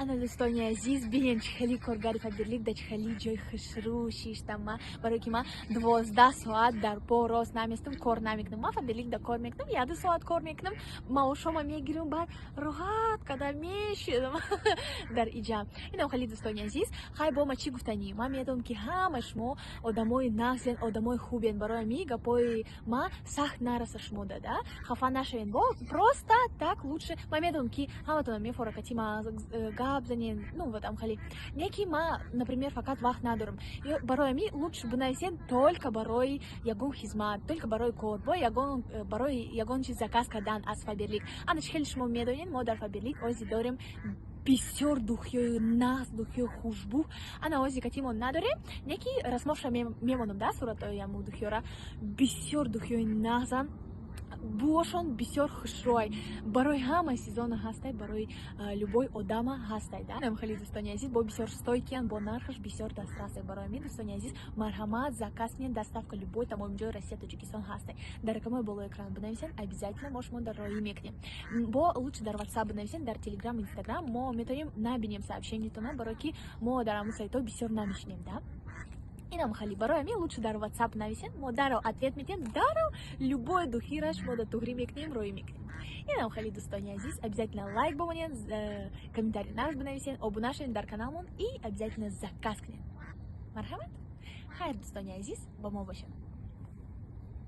Ана, дӯстони азиз, бинен, чӣ хели коргари Фаберлик да чӣ хели ҷои хушрӯ шиштам ма, барое ки ма 12 соат дар по рост наместам, кор намекунам. Ма Фаберлик да кор мекунам, 1-2 соат кор мекунам, маошома мегирам, баъд роҳат када мешидам дар иҷа. Инам хеле, дӯстони азиз. Хай, бо ма чӣ гуфтанӣ? Ман медонам, ки ҳама шумо одамои нағзен, одамои хубен. Барои ами гапои ма сахт нараса шумо дада, хафа нашавен. Бо просто так лучше ман медонам, ки ҳаматона мефоракати ма гап занен, ну вот, амхали не ки ма, например, фақат вақт надорам. Барои ами лучше бинависен только барои ягон хизмат, только барои кор, бо ягон барои ягон чиз заказ кардан аз Фаберлик. Ана, чӣ хеле шумо медонед, мо дар Фаберлик ози дорем бисёр духиёи нағз, духиёи хушбӯ. Ана, ози катимон надорем, не ки расмоша мемонам да суратои аму духиёра. Бисёр духиёи нағзан, бӯошон бисёр хушрӯай, барои ҳама сезона ҳастай, барои любой одама ҳастай да. Хеле, дӯстони азиз, бо бисёр стойкий ан, бо нархаш бисёр дастрасай. Барои ҳамин, дӯстони азиз, марҳамат, заказ кунед. Доставка любой тамоми ҷои Россия, Тоҷикистон ҳастай. Дар рақамҳои болои экран бинависен, обязательно мо шумо дар роҳӣ мекунем. Бо лучше дар WhatsApp бинависен, дар Telegram, Instagram мо метавонем набинем сообщение тона, барое ки мо дар ҳамун сайтҳо бисёр намешинем да. Инам хали, барои ҳамин лучше дар WhatsApp нависен, мо дарав ответ метиҳем, дарав любой духи ра шумо да туғрӣ мекунем, роҳӣ мекунем. Инам хали, дӯстони азиз, обязательно лайк бимонед, комментарий нағз бинависен, обуна шавед дар каналмон и обязательно заказ кунед. Марҳамат, хайр, дӯстони азиз, бо мо бошед.